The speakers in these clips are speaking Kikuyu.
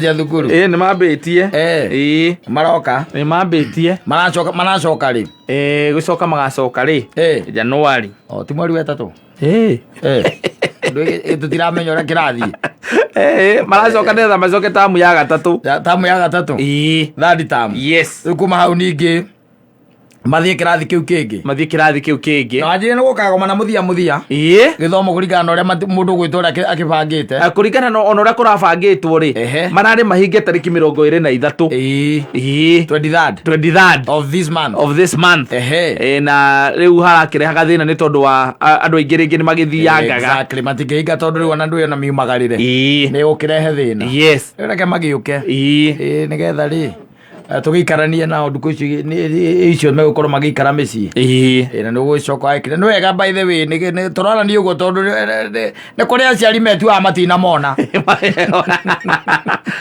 Cia thukuru. Ĩĩ, nĩ mambĩtie. Eh. Ĩĩ. Maroka. Nĩ mambĩtie. Maracoka, maracoka rĩ? Ĩĩ, gũcoka magacoka rĩ? Eh. Januari. O ti mweri wa ĩtatũ? Ĩĩ. Eh. Tũtiramenya ũrĩa kĩrathiĩ. Ĩĩ, maracoka nĩgetha macoke tamu ya gatatũ. Tamu ya gatatũ? Ĩĩ. Third term. Yes. Rĩu kuma hau ningĩ mathiĩ kĩrathi kĩu kĩngĩ. Mathiĩ kĩrathi kĩu kĩngĩ. Na wanjĩrĩrie nĩ gũkagoma na mũthia mũthia. Ĩĩ. Gĩthomo kũringana na ũrĩa mũndũ ũgwĩtwo ũrĩa akĩbangĩte. Kũringana na ona ũrĩa kũrabangĩtwo rĩ, Ehe. mararĩ mahinge tarĩki 23. Ĩĩ. Ĩĩ. 23rd. 23rd. Of this month. Of this month. Ehe. Ĩĩ, na rĩu harakĩrehaga thĩna nĩ tondũ wa andũ aingĩ rĩngĩ nĩ magĩthiangaga. Exactly. Matingĩhinga tondũ rĩu ona ndũĩ ona miumagarĩre. Ĩĩ. Nĩ gũkĩrehe thĩna. Yes. Rĩu reke magĩũke. Ĩĩ. Ĩĩ, nĩgetha rĩ tũgĩikaranie nao ndukũ icio icio megũkorwo magĩikara mĩciĩ. Ĩĩ. Ĩĩ, na nĩũgũcoka wekire nĩ wega, by the way, tũronania ũguo tondũ nĩ kũrĩ aciari metuaga matinamona.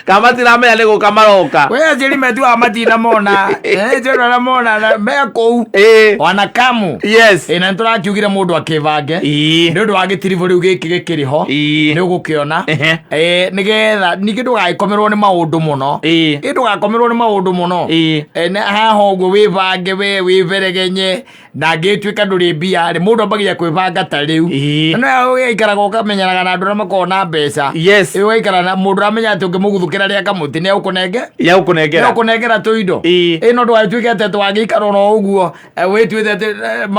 Kana matiramenya nĩ gũka maroka. Kwĩ aciari metuaga matinamona, arĩa mona na me kũu. Ĩĩ. Wanakamu. Yes. Ĩĩ, na nĩtũrakiugire mũndũ akĩbange Ĩĩ. nĩ ũndũ wa gĩtiribũ rĩu gĩkĩ gĩkĩrĩ ho. Ĩĩ. Nĩ ũgũkĩona. Ehe. Ĩĩ, nĩgetha ningĩ ndũgagĩkomerwo nĩ maũndũ mũno. Ĩĩ. Ĩ, ndũgakomerwo nĩ maũndũ mũno. Ĩĩ. Ĩ, na haha ũguo wĩbange we wĩberegenye na ngĩtuĩka ndũrĩ mbia rĩ, mũndũ ambagia kwĩbanga ta rĩu. Ĩĩ. Na no ũgaikaraga ũkamenyanaga na andũ arĩa makoragwo na mbeca. Yes. Ĩ, ũgaikara na mũndũ ũramenya atĩ ũngĩmũguthũkĩra rĩa kamũtĩ nĩ egũkũnenge Ya gũkũnengera. nĩegũkũnengera tũindo. Ĩĩ. Ĩ, no ndũgagĩtuĩke atĩ atĩ wagĩikara oro ũguo, wĩtuĩte atĩ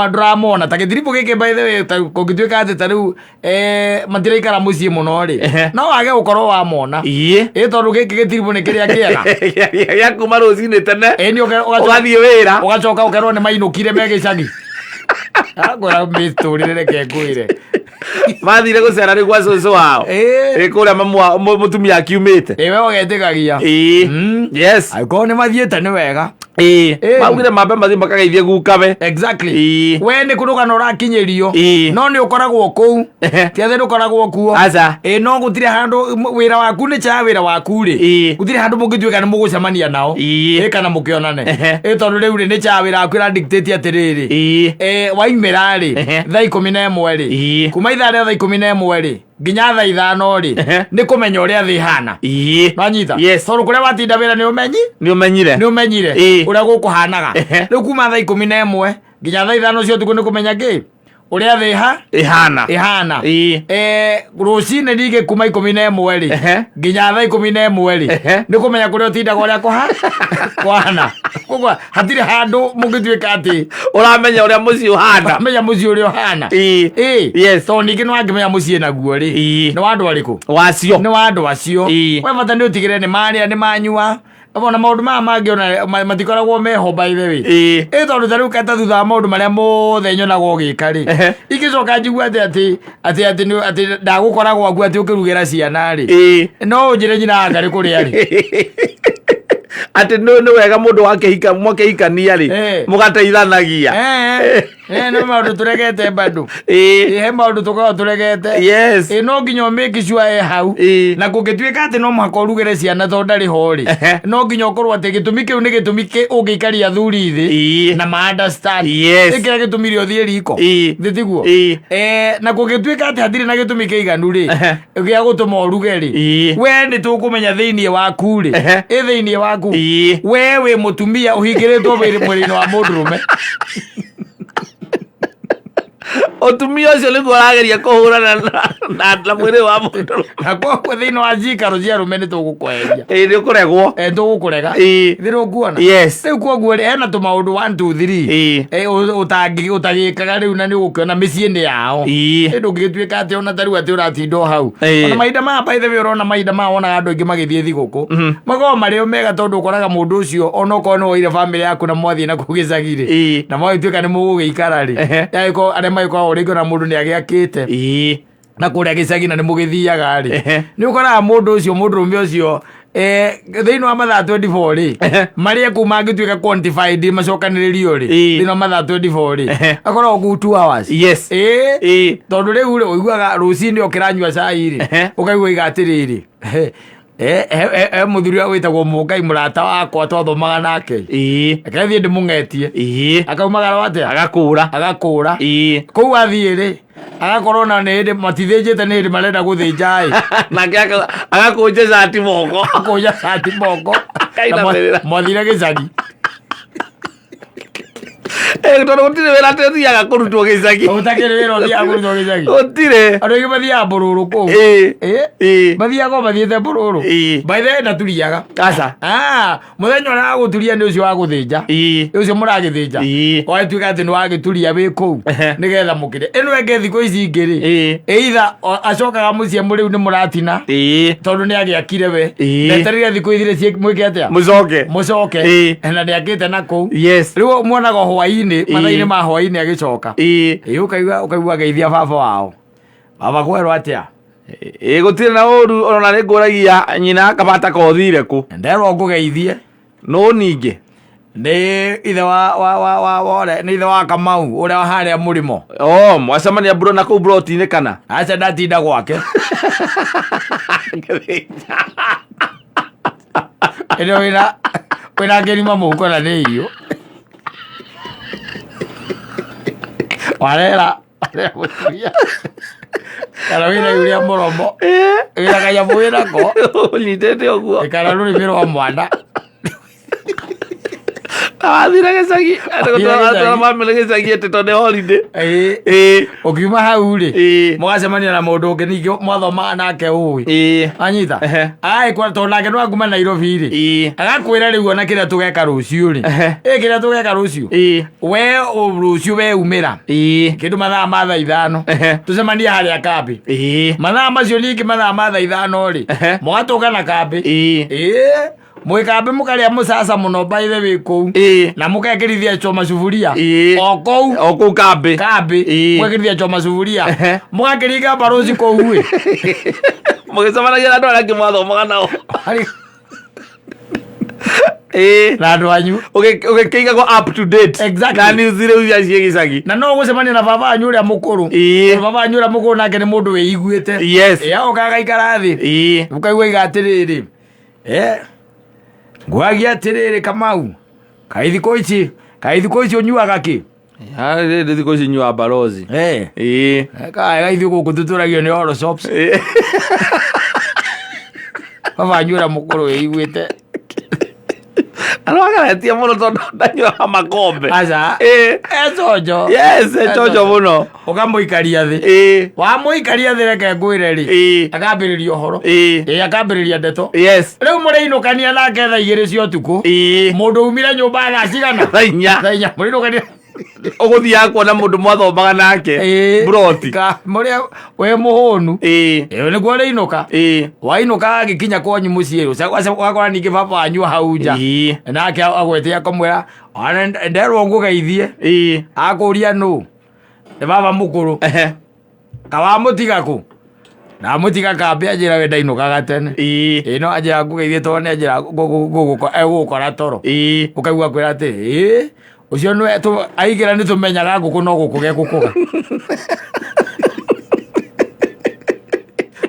ndũramona ta gĩtiribũ gĩkĩ, by the way, ta kũngĩtuĩka atĩ ta rĩu matiraikara mũciĩ mũno rĩ, Ehe. no wage gũkorwo wamona. Ĩĩ. Ĩ, tondũ gĩkĩ gĩtiribũ nĩ kĩrĩa kĩega. Gĩa kuma rũcinĩ tene. Ĩ, nĩ Ũgathiĩ wĩra. Ũgacoka ũkerwo nĩ mainũkire me gĩcagi. Akwĩra mĩtũrĩre reke ngwĩre. Mathire gũcera rĩu gwa cũcũ wao. Ĩĩ. Ĩ, kũrĩa mamu mũtumia akiumĩte. Ĩ, we ũgetĩkagia. Ĩĩ. Yes. Angĩkorwo nĩ mathiĩte nĩ wega. Ĩĩ. Ĩĩ. Maugire mambe mathiĩ makageithie gukawe. Exactly. Ĩĩ. We nĩ kũrũgana ũrakinyĩrio. Ĩĩ. No nĩ ũkoragwo kũu. Ehe. Ti atĩ ndũkoragwo kuo. Aca. Ĩ, no gũtirĩ handũ wĩra waku nĩ cha wĩra waku rĩ. Ĩĩ. Gũtirĩ handũ mũngĩtuĩka nĩ mũgũcemania nao. Ĩĩ. Ĩ, kana mũkĩonane. Ehe. Ĩ, tondũ rĩu rĩ nĩ cha wĩra waku ĩra dictate atĩrĩrĩ. Ĩĩ. Ĩ, waimĩra rĩ Ehe. thaa 11 rĩ, Ĩĩ. kuma ithaa rĩa thaa 11 rĩ nginya thaa 5 rĩ, Ehe. nĩ kũmenya ũrĩa thĩ ĩhana. Ĩĩ. Nwanyita? Yes. Tondũ kũrĩa watinda wĩra nĩ ũmenyi Nĩ ũmenyire. Nĩ ũmenyire Ĩĩ. ũrĩa gũkũhanaga. Ehe. Rĩu kuma thaa 11 nginya thaa 5 cia ũtukũ nĩ kũmenya kĩ ũrĩa thĩ Ĩhana. ĩhana. Ĩĩ. Rũcinĩ ningĩ kuma 11 rĩ Ehe. nginya thaa 11 rĩ, Ehe. nĩ kũmenya kũrĩa ũtindaga ũrĩa kũhana. Koguo hatirĩ handũ mũngĩtuĩka atĩ Ũramenya ũrĩa mũciĩ ũhana. Menya mũciĩ ũrĩa ũhana. Ĩĩ. Ĩĩ. Yes. Tondũ ningĩ nĩ wangĩmenya mũciĩ naguo rĩ, Ĩĩ. nĩ wa andũ arĩkũ? Wacio. Nĩ wa andũ acio. Ĩĩ. We bata nĩ ũtigĩre nĩ marĩa nĩ manyua ona maũndũ maya mangĩ ona matikoragwo meho, by the way. Ĩĩ. Ĩ, tondũ ta rĩu kata thutha wa maũndũ marĩa mothe nyonaga ũgĩka rĩ, Ehe. ingĩcoka njigue atĩ atĩ atĩ atĩ atĩ ndagũkora gwaku atĩ ũkĩrugĩra ciana rĩ, Ĩĩ. no ũnjĩre nyina anga nĩ kũrĩa rĩ. Atĩ nĩ wega mũndũ wakĩhika mwakĩhikania rĩ, Eh. mũgateithanagia. Nĩ maũndũ tũregete bado. Ĩĩ. Ĩ, he maũndũ tũkoragwo tũregete. Yes. Ĩ, no nginya ũmake sure e hau. Ĩĩ. Na kũngĩtuĩka atĩ no mũhaka ũrugĩre ciana tondũ ndarĩ ho rĩ, Ehe. no nginya ũkorwo atĩ gĩtũmi kĩu nĩ gĩtũmi ũngĩikaria athuri thĩ Ĩĩ. na ma understand. Yes. Ĩ, kĩrĩa gĩtũmire ũthiĩ riko. Ĩĩ. Thĩ tiguo? Ĩĩ. Na kũngĩtuĩka atĩ hatirĩ na gĩtũmi kĩiganu rĩ Ehe. gĩa gũtũma ũruge rĩ, Ĩĩ. we nĩ tũkũmenya thĩinĩ waku rĩ, Ehe. ĩ thĩinĩ waku, Ĩĩ. we wĩ mũtumia ũhingĩrĩtwo mwĩrĩ-inĩ wa mũndũrũme. Ũtumia ũcio nĩguo ũrageria kũhũrana na mwĩrĩ wa mũndũ. Na koguo thĩinĩ wa cikaro cia arũme nĩ tũgũkweheria. Ĩĩ, nĩ ũkũregwo. Eh, tũgũkũrega. Ĩĩ. Thĩ ũkuona? Yes. Rĩu koguo rĩ hena tũmaũndũ 1 2 3 Ĩĩ. Ũtagĩkaga rĩu na nĩ ũgũkĩona mĩciĩ-inĩ yao. Ĩĩ. Ĩ, ndũngĩgĩtuĩka atĩ ona ta rĩu atĩ ũratinda o hau. Ĩĩ. Ona mahinda maya, by the way, ũrona mahinda maya wonaga andũ aingĩ magĩthiĩ thigũkũ makoragwo marĩ o mega tondũ ũkoraga mũndũ ũcio onokorwo nĩ woire bamĩrĩ yaku na mwathiĩ na kũu gĩcagi rĩ, Ĩĩ. na mwagĩtuĩka nĩ mũgũgĩikara rĩ, Ehe. yagĩkorwo arĩa magĩkoragwo rĩngĩ ona mũndũ nĩ agĩakĩte Ĩĩ. na kũrĩa gĩcagi na nĩ mũgĩthiaga rĩ, Ehe. nĩ ũkoraga mũndũ ũcio, mũndũrũme ũcio, thĩinĩ wa mathaa 24 rĩ, Ehe. marĩa kuu mangĩtuĩka quantified macokanĩrĩrio rĩ, Ĩĩ. thĩinĩ wa mathaa 24 rĩ, Ehe. akoragwo kuu 2 hours. Yes. Ĩĩ. Ĩĩ. Tondũ rĩu rĩ ũiguaga rũcinĩ ũkĩranyua cai rĩ, Ehe. ũkaigua iga atĩrĩrĩ, he mũthuri wĩtagwo Mũngai, mũrata wakwa twathomaga nake. Ĩĩ. Reke thiĩ ndĩmũng'etie. Ĩĩ. Akaumagarwo atĩa? Agakũra. Agakũra. Ĩĩ. Kũu athiĩ rĩ, Agakorwo na nĩ hĩndĩ matithĩnjĩte, nĩ hĩndĩ marenda gũthĩnja ĩ. Nake agakũnja cati moko. Akũnja cati moko. Akainamĩrĩra. Mwathire gĩcagi. Eh, tondũ gũtirĩ wĩra atĩ ũthiaga kũrutwo gĩcagi. Ũtakĩrĩ wĩra ũthiaga kũrutwo gĩcagi. Gũtirĩ. Andũ aingĩ mathiaga mbũrũrũ kũu. Ĩĩ. Ĩ. Mathiaga o mathiĩte mbũrũrũ. Ĩĩ. By the way, ndaturiaga. Aca. Ah, mũthenya ũrĩa wa gũturia nĩ ũcio wa gũthĩnja. Ĩĩ. Ũcio mũragĩthĩnja. Ĩĩ. Wagĩtuĩka atĩ nĩ wagĩturia wĩ kũu. Nĩgetha mũkĩrĩa. Ĩno ĩngĩ thikũ ici ingĩ rĩ. Ĩĩ. Either acokaga mũciĩ mũrĩu nĩ mũratina. Ĩĩ. Tondũ nĩ agĩakire we. Ĩĩ. Ndeterire thikũ ithire mwĩke atĩa? Mũcoke. Mũcoke. Ĩĩ. Na nĩ akĩte na kũu. Yes. Rĩu muonaga hwainĩ, Ĩĩ. mathaa-inĩ ma hwainĩ agĩcoka. Ĩĩ. Ĩĩ, ũkaigua geithia baba wao. Baba kwerwo atĩa? Ĩĩ, gũtirĩ na ũru ona nĩ ngũragia nyina akabata kothire kũ. Nderwo ngũgeithie. Nũ ningĩ? Nĩ ithe wa wa wa wa wore, nĩ ithe wa Kamau ũrĩa wa harĩa mũrĩmo. Oh, mwacemania mburo na kũu broti-inĩ kana? Aca ndatinda gwake. Ĩno wĩna ngĩrima mũhuko na nĩ irio. Warera warera mũtumia. Kana wĩna irio rĩa mũromo. Wĩna kanyamũ wĩnako. Ũnyitĩte ũguo. Kana rũrĩmĩ rwa mwana. Wathire gĩcagi. Wathire gĩcagi. Atwara bamĩrĩ gĩcagi atĩ tondũ nĩ holiday. Ĩĩ. Ĩĩ. Ũkiuma hau rĩ, Ĩĩ. mũgacemania na mũndũ ũngĩ ningĩ mwathomaga nake ũĩ. Ĩĩ. Anyita. Ehe. Agagĩkwĩra tondũ nake no akuma Nairobi rĩ. Ĩĩ. Agakwĩra rĩu ona kĩrĩa tũgeka rũciũ rĩ. Ehe. Ĩ kĩrĩa tũgeka rũciũ. Ĩĩ. We rũciũ we umĩra. Ĩĩ. Kĩndũ mathaa ma thaa 5. Ehe. Tũcemanie harĩa kambĩ. Ĩĩ. Mathaa macio ningĩ mathaa ma thaa 5 rĩ. Ehe. Mũgatũngana kambĩ. Ĩĩ. Ĩĩ. Mwĩ kambĩ mũkarĩa mũcaca mũno by the way kũu. Ĩĩ. Na mũkekĩrithia choma suburia. Ĩĩ. O kũu. O kũu kambĩ. Kambĩ. Ĩĩ. Mũgekĩrithia choma suburia. Ehe. Mũgakĩringa mbarũci kũu ĩ. Mũgĩcemanagia na andũ arĩa angĩ mwathomaga nao. Ĩĩ. Na andũ anyu. Ũgĩkĩigagwo up to date. Exactly. Na news rĩu iria ciĩ gĩcagi. Na no ũgũcemania na baba wanyu ũrĩa mũkũrũ. Ĩĩ. Tondũ baba wanyu ũrĩa mũkũrũ nake nĩ mũndũ wĩiguĩte. Yes. Ĩ agoka agaikara thĩ. Ĩĩ. Ũkaigua iga atĩrĩrĩ. Ngwagia atĩrĩrĩ Kamau. Kaĩ thikũ ici, kaĩ thikũ ici ũnyuaga kĩ? Rĩrĩ thikũ ici nyuaga barozi. Eh. Ĩĩ. Kaĩ ithuĩ gũkũ tũtũragio nĩ oro shops. Ĩĩ. Baba wanyu ũrĩa mũkũrũ wĩiguĩte. Arwagaretie mũno tondũ ndanyuaga makombe. Aca. Ĩĩ. Econjo. Yes, econjo mũno. Ũkamũikaria thĩ. Ĩĩ. Wamũikaria thĩ reke ngwĩre rĩ. Ĩĩ. Akambĩrĩria ũhoro. Ĩĩ. Ĩĩ akambĩrĩria ndeto. Yes. Rĩu mũrĩinũkania nake thaa 2 cia ũtukũ. Ĩĩ. Mũndũ umire nyũmba thaa cigana? Thaa 4. Thaa 4. Mũrĩinũkania. Ũgũthiaga kuona mũndũ mwathomaga nake. Ĩĩ. Broti. Mũrĩa wĩ mũhũnu. Ĩĩ. Ĩyo nĩguo ũrĩinũka. Ĩĩ. Wainũka agĩkinya kwanyu mũciĩ ũgakora ningĩ baba wanyu hau nja. Ĩĩ. Nake agwĩte akamwĩra "Ona nderwo ngũgeithie." Ĩĩ. Akũria nũ? Nĩ baba mũkũrũ. Ehe. Kawamũtiga kũ? Ndamũtiga kambĩ anjĩra we ndainũkaga tene. Ĩĩ. Ĩĩ no anjĩra ngũgeithie tondũ nĩ anjĩra egũgũkora toro. Ĩĩ. Ũkaigua akwĩra atĩ ĩĩ ũcio nĩwe aingĩra nĩ tũmenyaga ngũkũ no gũkũga egũkũga.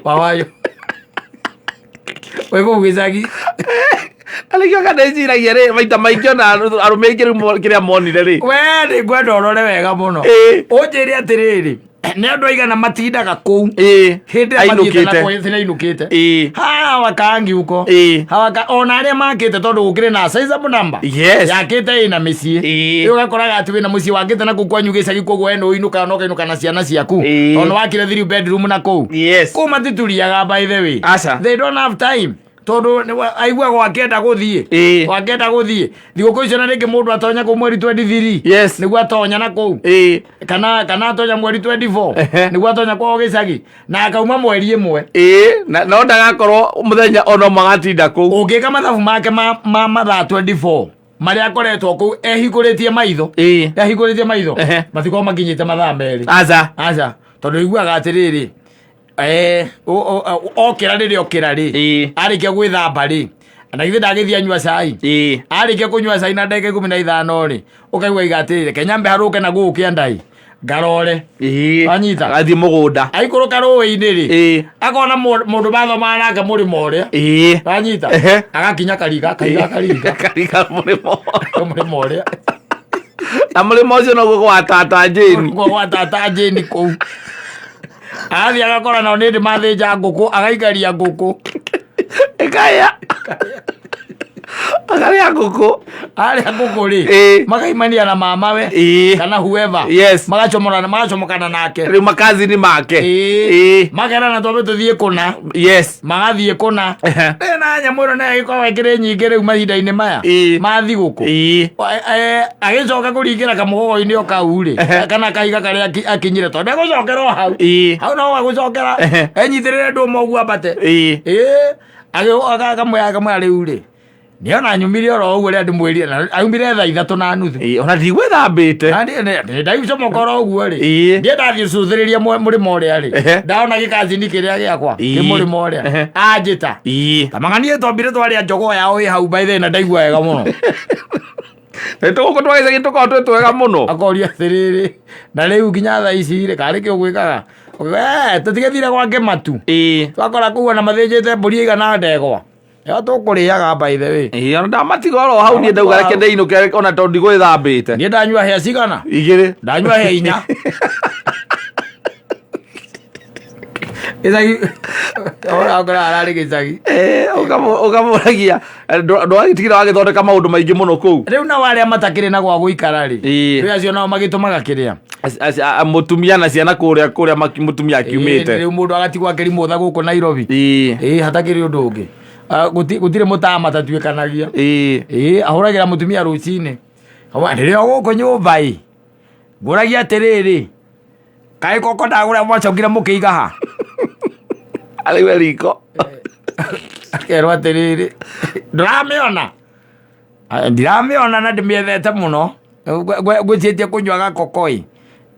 Wawayo. Wĩ kũu gĩcagi. Arĩkĩo kana ĩciragia rĩ maita maingĩ ona arũme aingĩ rĩu kĩrĩa monire rĩ. We nĩ ngwenda ũrore wega mũno. Ĩĩ. Ũnjĩre atĩrĩrĩ, nĩ andũ aigana matindaga kũu Ĩĩ. hĩndĩ ĩrĩa mathiĩte na Ainũkĩte. kũu hĩndĩ ĩrĩa ainũkĩte. Ĩĩ. Hawa kangi huko. Ĩĩ. Hawa ka ona arĩa makĩte tondũ gũkĩrĩ na sizable number. Yes. Yakĩte ĩna mĩciĩ. Ĩĩ. Rĩu ũgakoraga atĩ wĩna mũciĩ wakĩte na kũu kwanyu gĩcagi koguo we nĩ ũinũkaga na ũkainũka na ciana ciaku. Ĩĩ. Tondũ wakire three bedroom na kũu. Yes. Kũu matituriaga by the way. Aca. They don't have time. Tondũ aiguaga akĩenda gũthiĩ. Ĩĩ. Wakĩenda gũthiĩ. Thigũkũ icio na rĩngĩ mũndũ atonya kũu mweri 23. Yes. Nĩguo atonya na kũu. Ĩĩ. Kana atonya mweri 24. Ehe. Nĩguo atonya kwao gĩcagi. Na akauma mweri ĩmwe. Ĩĩ. Na no ndagakorwo mũthenya ona ũmwe agatinda kũu. Ũngĩka mathabu make ma mathaa 24 marĩa akoretwo kũu ehingũrĩtie maitho. Ĩĩ. Ehingũrĩtie maitho. Ehe. Matikorwo makinyĩte mathaa 2. Aca. Aca. Tondũ iguaga atĩrĩrĩ. Okĩra rĩrĩa okĩra rĩ. Ĩĩ. Arĩkia gwĩthamba rĩ. Na githĩ ndagĩthiĩ anyua cai. Ĩĩ. Arĩkia kũnyua cai na ndagĩka 15 rĩ. Ũkaigua iga atĩrĩrĩ, reke nyambe harũke na gũkũ kĩandai. Ngarore. Ĩĩ. Wanyita? Agathiĩ mũgũnda. Aikũrũka rũĩ-inĩ rĩ. Ĩĩ. Akona mũndũ mathomaga nake mũrĩmo ũrĩa. Ĩĩ. Wanyita? Ehe. Agakinya kariga, kariga, kariga. Kariga mũrĩmo. Mũrĩmo ũrĩa. Na mũrĩmo ũcio noguo gwa tata Jane. Gwa tata Jane kũu. Agathiĩ agakora nao nĩ ndĩ mathĩnja ngũkũ, agaikaria ngũkũ. Ĩkaya akarĩa ngũkũ. Arĩa ngũkũ rĩ, makaimania na mamawe kana whoever. Magacomorana, magacomokana nake. Rĩu makazini make. Makerana twambe tũthiĩ kũna. Magathiĩ kũna. Na nyamũ ĩno nayo ĩgĩkoragwo ĩkĩrĩ nyingĩ rĩu mahinda-inĩ maya ma thigũkũ. Agĩcoka kũringĩra kamũgogo-inĩ o kau rĩ, kana kahiga karĩa akinyire, tondũ egũcokera o hau. Hau no agũcokera, enyitĩrĩre ndũma ũguo ambate. Akamwĩra rĩu rĩ, nĩona nyumire oro ũguo rĩrĩa ndĩmwĩrire, na aumire thaa 3:30. Ona ndigwĩthambĩte. Na ndaicomoka oro ũguo rĩ, niĩ ndathiĩ cũthĩrĩria mũrĩmo ũrĩa rĩ, ndaona gĩkazini kĩrĩa gĩakwa kĩ mũrĩmo ũrĩa. Anjĩta. Ta niĩ twambire twarĩa njogoo yao ĩ hau by the way, na ndaigua wega mũno. Nĩ tũgũkũ twa gĩcagi tũkoragwo twĩ twega mũno. Akoria atĩrĩrĩ, na rĩu nginya thaa ici rĩ, karĩ kĩ ũgwĩkaga? Tũtigĩthire gwa Kĩmatu. Twakora kũu ona mathĩnjĩte mbũri ĩigana ndegwa. Ĩyo tũkũrĩaga by the way. Ona ndamatiga oro hau niĩ ndauga reke ndĩinũke ona tondũ ndigwĩthambĩte. Niĩ ndanyua hĩa cigana? 2. Ndanyua hĩa 4. Gĩcagi. Ora ngora ararĩ gĩcagi. Ũkamũragia, ndwagĩtigĩra wagĩthondeka maũndũ maingĩ mũno kũu. Rĩu nao arĩa matakĩrĩ na gwa gũikara rĩ, rĩu acio nao magĩtũmaga kĩrĩa? Mũtumia na ciana kũrĩa kũrĩa mũtumia akiumĩte. Rĩu mũndũ agatigwo akĩrimũtha gũkũ Nairobi. Hatakĩrĩ ũndũ ũngĩ. Gũtirĩ mũtama matatuĩkanagia. Ahũragĩra mũtumia rũcinĩ. Rĩrĩa gũkũ nyũmba ĩ, ngũragia atĩrĩrĩ, kaĩ koko ndagũra mwacokire mũkĩiga ha? Arĩ we riko. Akerwo atĩrĩrĩ, ndũramĩona? Ndiramĩona na ndĩmĩethete mũno. Ngwĩciĩtie kũnyua gakokoi.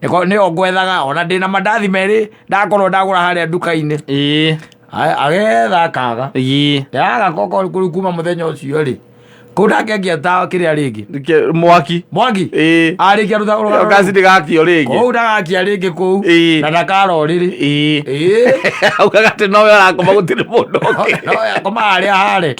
Nĩyo ngwethaga, ona ndĩna mandathi merĩ ndakorwo ndagũra harĩa nduka-inĩ. Agetha akaga. Ndĩraga koko kũu kuma mũthenya ũcio rĩ. Kũu ndangĩakia tawa kĩrĩa rĩngĩ. Mwaki. Mwaki? Arĩkia rũtha rũgano rũu. Ngaci ndĩgakio rĩngĩ. Kũu ndagakia rĩngĩ kũu. Na ndakara ũrĩrĩ. Augaga atĩ nowe arakoma gũtirĩ mũndũ ũngĩ. Nowe akoma harĩa hare.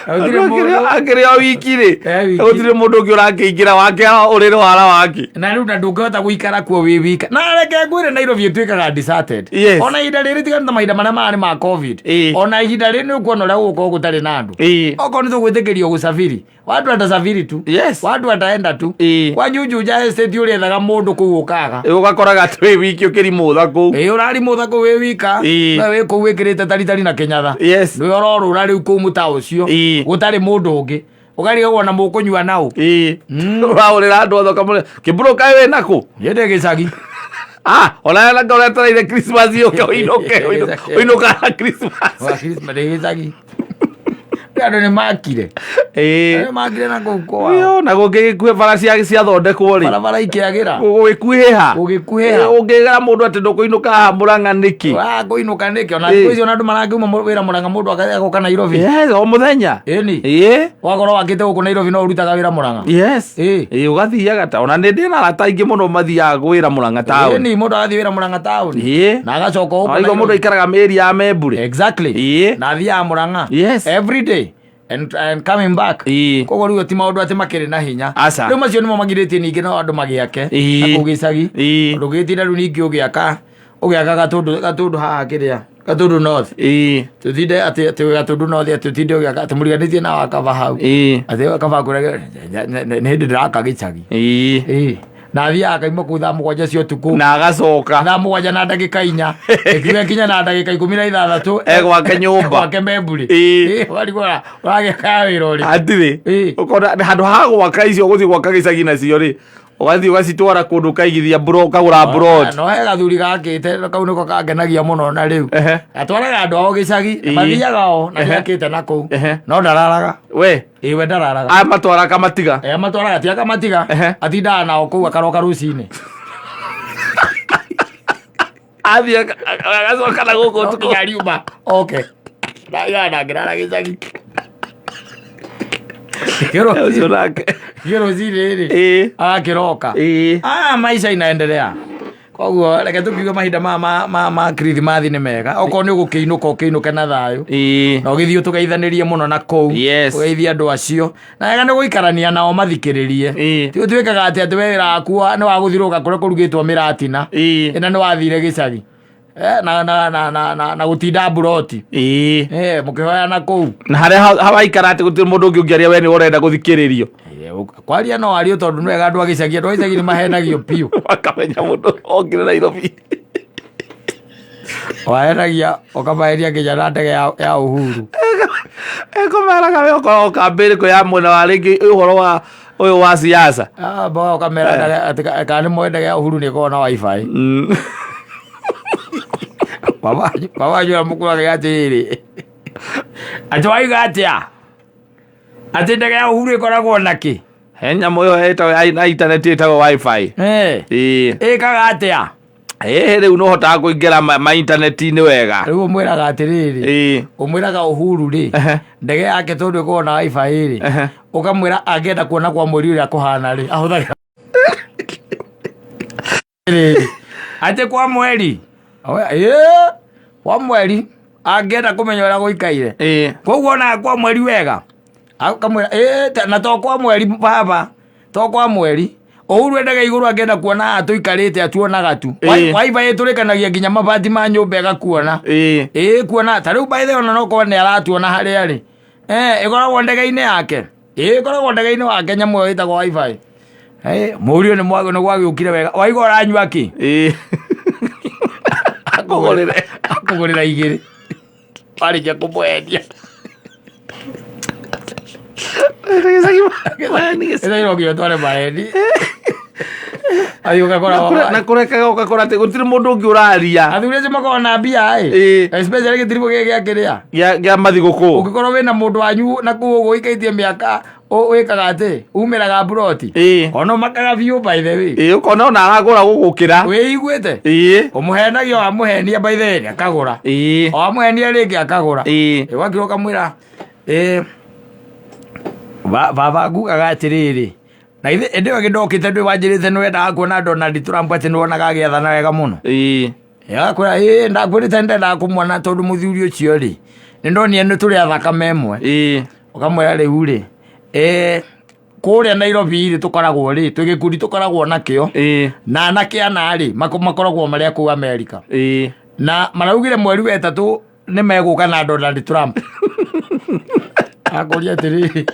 Gũtirĩ mũndũ. Akĩrĩ o wiki rĩ. Wiki. Gũtirĩ mũndũ ũngĩ ũrakĩingĩra wake ũrĩrĩ wara wake. Na rĩu na ndũngĩhota gũikara kuo wĩ wika. Na reke ngwĩre Nairobi ĩtuĩkaga deserted. Ona ihinda rĩrĩ tiga nĩ ta mahinda marĩa marĩ ma COVID. Ona ihinda rĩrĩ nĩ ũkuona ũrĩa gũgũkorwo gũtarĩ na andũ. Okorwo nĩ tũgwĩtĩkĩrio gũcabiri, watu watasafiri tu. Watu wataenda tu. Kwa Juja Estate ũrĩethaga mũndũ kũu ũkaga. Ũgakoraga atĩ wĩ wiki ũkĩrimũtha kũu. Ũrarimũtha kũu wĩ wika. Na wĩ kũu wĩkĩrĩte taritari na kĩnyatha. Nĩwe ũrorũra rĩu kũu mũtaa ũcio. Gũtarĩ mũndũ ũngĩ. Ũkarigagwo na mũkũnyua naũ. Ũrahũrĩra andũ othe ũkamũrĩa, Kĩmbũrũ kaĩ wĩ nakũ? Niĩ ndĩ gĩcagi. Ona na ũretereire Christmas yũke ũinũke, ũinũkaga na Christmas. Wa Christmas ndĩ gĩcagi. Andũ nĩ makire. Andũ nĩ makire na kũu kwao. Yo, na gũngĩgĩkuhe bara ciathondekwo rĩ. Barabara ikĩagĩra. Gũgĩkuhĩha. Gũgĩkuhĩha. Ũngĩgera mũndũ atĩ ndũkũinũka haha Mũrang'a nĩkĩ? Kũinũka nĩkĩ? Ona thikũ ici ona andũ marangiuma wĩra Mũrang'a mũndũ agoka Nairobi. Yes, o mũthenya. Ĩni. Wakorwo wakĩte gũkũ Nairobi no ũrutaga wĩra Mũrang'a. Yes. Ũgathiaga ta ona nĩ ndĩ na arata aingĩ mũno mathiaga wĩra Mũrang'a taũni. Ĩni, mũndũ agathiĩ wĩra Mũrang'a taũni. Na agacoka gũkũ Waigua mũndũ Nairobi. aikaraga mĩeri ya Membure. Exactly. Na athiaga Mũrang'a. Every day. And coming back. Koguo rĩu ti maũndũ atĩ makĩrĩ na hinya. Aca. Rĩu macio nĩmo magirĩtie ningĩ no andũ magĩake. Na kũu gĩcagi. Ndũgĩtinda rĩu ningĩ ũgĩaka ũgĩaka Gatũndũ haha kĩrĩa. Gatũndũ North. Tũtinde atĩ atĩ Gatũndũ North atĩ ũtinde ũgĩaka atĩ mũriganĩtie na wakaba hau. Atĩ kaba ngũrage nĩ hĩndĩ ndĩraka gĩcagi. Na athiaga akaima kũu thaa 7 cia ũtukũ. Na agacoka. Thaa 7 na ndagĩka 4. Ĩkiuga kinya na ndagĩka 16. Egwake nyũmba. Gwake Memburi. Warigwo ũragĩka wĩra ũrĩkũ? Hatirĩ. Ũkona handũ ha gwaka icio gũthiĩ gwaka gĩcagi nacio rĩ, ũgathiĩ ũgacitwara kũndũ ũkaigithia ũkagũra mburoti. No he gathuri gakĩte kau nĩko kangenagia mũno na rĩu. Atwaraga andũ ao gĩcagi, mathiaga o na nĩakĩte na kũu. No ndararaga. We. We ndararaga. Amatwara akamatiga. Amatwaraga ti akamatiga. Atindaga nao kũu akaroka rũcinĩ. Athiĩ agacoka na gũkũ ũtukũ. Nginya riuma. Okay. Ndagĩra ndangĩrara gĩcagi. Ũcio nake. Rũcinĩ rĩ. Agakĩroka. Maisha inaendelea. Koguo reke tũkiuge mahinda maya ma kirithimathi nĩ mega. Okorwo nĩ ũgũkĩinũka, ũkĩinũke na thayũ. Na ũgĩthiĩ ũtũgeithanĩrie mũno na kũu. Ũgeithie andũ acio. Na wega nĩ gũikarania nao mathikĩrĩrie. Ti ũtuĩkaga atĩ atĩ we wĩra waku nĩ wa gũthiũrũrũka kũrĩa kũrugĩtwo mĩratina. Na nĩ wathire gĩcagi. Na gũtinda mburoti. Mũkĩhoya na kũu. Na harĩa hawaikara atĩ gũtirĩ mũndũ ũngĩ ũngĩaria, we nĩ ũrenda gũthikĩrĩrio. Kwaria no ario tondũ nĩ wega andũ a gĩcagi, andũ a gĩcagi nĩ mahenagio biũ. Makamenya mũndũ okire Nairobi. Wahenagia ũkamaheria nginya na ndege ya Uhuru. Ekũmeraga we ũkoragwo kambĩ ĩrĩkũ ya mwena wa rĩngĩ ũhoro wa ũyũ wa siasa. Ah, mboga ũkamera atĩ kana nĩ moĩ ndege ya Uhuru nĩ ĩkoragwo na wifi. Baba wanyu ũrĩa mũkũraga atĩrĩrĩ, atĩ waiga atĩa atĩ ndege ya Uhuru ĩkoragwo na kĩ? He nyamũ ĩyo ĩtagwo ya intaneti ĩtagwo wifi. Ĩkaga atĩa? Ĩĩ, rĩu nĩ ũhotaga kũingĩra ma intaneti-inĩ wega. Rĩu ũmwĩraga atĩrĩrĩ, ũmwĩraga Uhuru rĩ, ndege yake tondũ ĩkoragwo na wifi rĩ, ũkamwĩra angĩenda kuona kwa mweri ũrĩa kũhana rĩ, ahũthagĩra rĩrĩ atĩ kwa mweri. Ĩĩ, kwa mweri angĩenda kũmenya ũrĩa gũikaire. Koguo ona kwa mweri wega akamwĩra ĩĩ, na to kwa mweri baba, to kwa mweri. Uhuru endaga igũrũ angĩenda kuona haha tũikarĩte atuonaga tu. Wifi ĩtũrĩkanagia nginya mabati ma nyũmba ĩgakuona. Ĩĩ, kuona ta rĩu by the way ona no korwo nĩ aratuona harĩa arĩ. Ĩkoragwo ndege-inĩ yake. Ĩĩ, ĩkoragwo ndege-inĩ wake nyamũ ĩyo ĩtagwo wifi. Mũriũ nĩ gwagĩũkire wega. Waigua ũranyua kĩ? Akũgũrĩre. Akũgũrĩra igĩrĩ. Warĩkia kũmwendia. Gĩcagi no nginya ũtware maheni. Athiĩ ũgakora Na kũrekaga ũgakora atĩ gũtirĩ mũndũ ũngĩ ũraria. Athuri acio makoragwo na mbia ĩ. Especially gĩtiribũ gĩkĩ gĩa kĩrĩa. Gĩa mathigũkũ. Ũngĩkorwo wĩna mũndũ wanyu na kũu ũguo ũikaitie mĩaka wĩkaga atĩ umĩraga mburoti. Ona ũmakaga biũ by the way. Ĩĩ, ũkona ona aragũra gũgũkĩra. Wĩiguĩte? Ũmũhenagia wamũhenia by the way akagũra. O wamũhenia rĩngĩ akagũra. Ũgakira ũkamwĩra baba ngugaga atĩrĩrĩ, na ithe ĩndĩ ĩyo ndokĩte ndwĩ wanjĩrĩte nĩ wendaga kuona Donald Trump atĩ nĩ wonaga agĩathana wega mũno. Agakwĩra ĩĩ, ndakwĩrĩte ndendaga kũmuona tondũ mũthuri ũcio rĩ, nĩ ndonire nĩ tũrĩ a thakame ĩmwe. Ũkamwĩra rĩu rĩ, kũrĩa Nairobi rĩ tũkoragwo rĩ, twĩ gĩkundi tũkoragwo nakĩo. Na anake ana rĩ, makoragwo marĩ a kũu Amerika. Na maraugire mweri wa ĩtatũ nĩ megũka na Donald Trump. Akũria atĩrĩrĩ,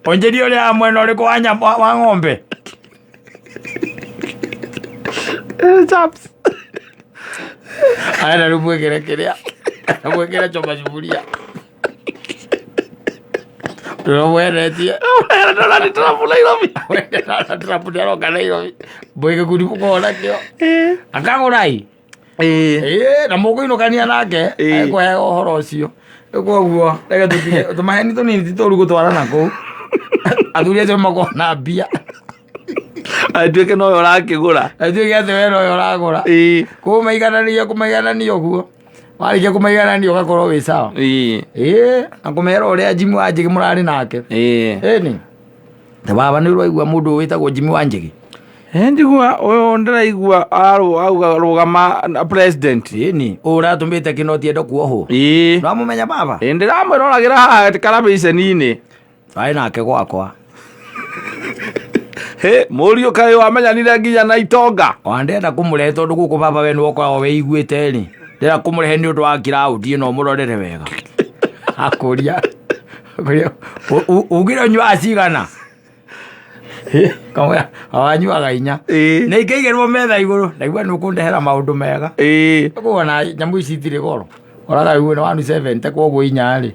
onjeria ũrĩa wa mwena ũrĩkũ wa nyama wa ng'ombe? Chaps. Arenda rĩu mwĩkĩre kĩrĩa, mwĩkĩre choma sufuria. Ndũramweretie. Donald Trump Nairobi. Donald Trump nĩaroka Nairobi. Mwĩ gĩkundi mũkoragwo nakĩo. Akagũra-ĩ. Ĩĩ, na mũkũinũkania nake ekũheaga ũhoro ũcio. Rĩu koguo reke tũtige tũmaheni tũnini ti tũru gũtwara na kũu. Athuri acio makoragwo na mbia. Atuĩke nowe ũrakĩgũra. Atuĩke atĩ we nowe ũragũra. Koguo maiganania kũmaiganania ũguo. Warĩkia kũmaiganania ũgakorwo wĩ sawa. Ĩĩ, na kũmera ũrĩa Jimmy wa Njĩgĩ mũrarĩ nake. Ĩni. Ta baba nĩ ũraigua mũndũ wĩtagwo Jimmy wa Njĩgĩ? Njigua ũyũ ndĩraigua auga rũgama na president. Ĩni, ũyũ ũratũmĩte kĩnoti ende kuohwo. Nĩwamũmenya baba? Ndĩramwĩroragĩra haha karabiceni-inĩ. Twarĩ nake gwakwa. Hĩ, mũriũ kaĩ wamenyanire nginya na itonga. Ona ndĩrenda kũmũrehe tondũ gũkũ baba we nĩwe ũkoragwo wĩiguĩte rĩ. Ndĩrenda kũmũrehe nĩ ũndũ wa kiraũndi ĩno ũmũrorere wega. Akũria, akũria, ugire ũnyuaga cigana? Kamwĩra, wanyuaga inya. Nĩ ingĩigĩrwo metha igũrũ, ndaigua nĩ ũkũndehera maũndũ mega. Kuona nyamũ ici itirĩ goro. Ũraga rĩu nĩ 170 koguo inya rĩ.